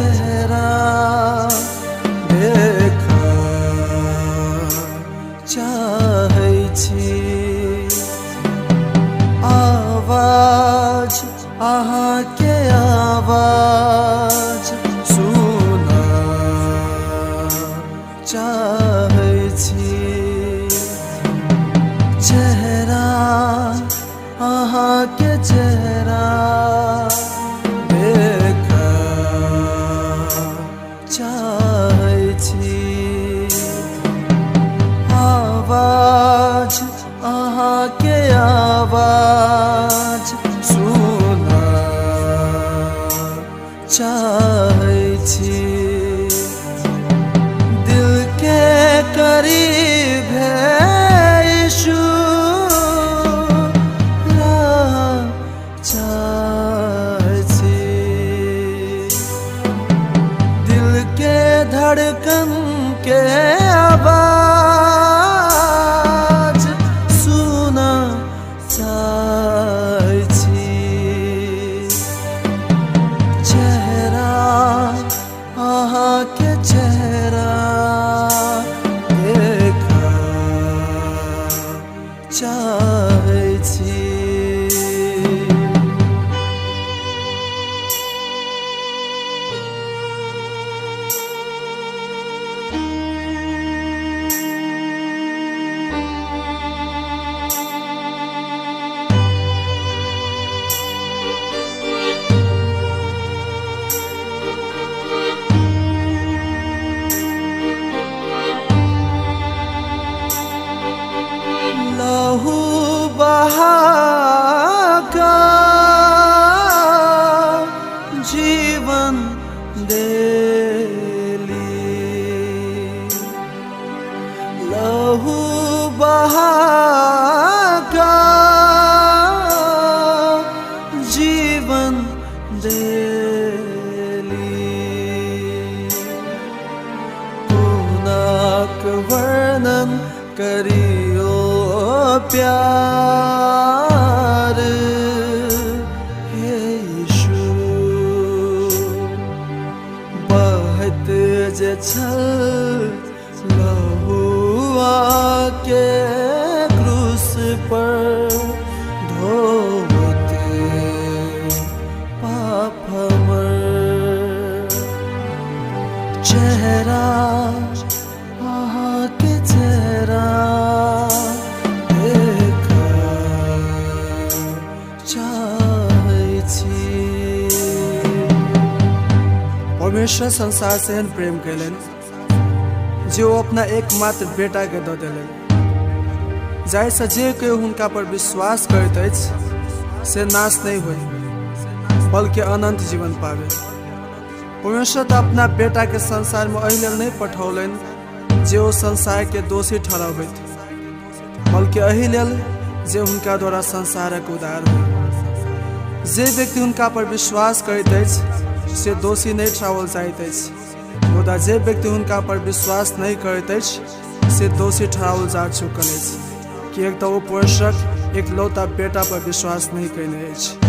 चेहरा देखऽ चाहै छी। आवाज अहाँके आवाज सुनऽ चाहै छी। चेहरा अहाँके चेहरा देखऽ चाहै छी। आवाज अहाँके आवाज सुनऽ चाहै छी। दिल के करीब है यीशु चाहै छी। दिल के धड़कन के आवाज सुनऽ चाहै छी। चेहरा अहाँके चेहरा देखऽ चाहै छी। लहू बहा कऽ जीवन देली, लहू बहा कऽ जीवन देली। कोनाक वर्णन करियो प्यार हे यीशु, बहत जे छल लहुआ के क्रूस पर धोते पाप हमर। चेहरा अहाँके चेहरा देखऽ चाहै छी। परमेश्वर संसार से एहन प्रेम कयलनि जे ओ अपना एकमात्र बेटाके दऽ देलनि, जाहिसँ जे केओ हुनका पर विश्वास करैत अछि से नाश नहि होय बल्कि अनन्त जीवन पाबे। परमेश्वर तऽ अपना बेटाके संसारमे एहि लेल नहि पठौलनि जे ओ संसारके दोषी ठहरबैत, बल्कि एहि लेल जे हुनका द्वारा संसारक उद्धार होय। जे व्यक्ति हुनका पर विश्वास करैत अछि से दोषी नहि ठहराओल जाइत अछि, मुदा जे व्यक्ति हुनका पर विश्वास नहि करैत अछि से दोषी ठहराओल जा चुकल अछि, किएक तऽ ओ परमेश्वरक एकलौता बेटा पर विश्वास नहि कयने अछि।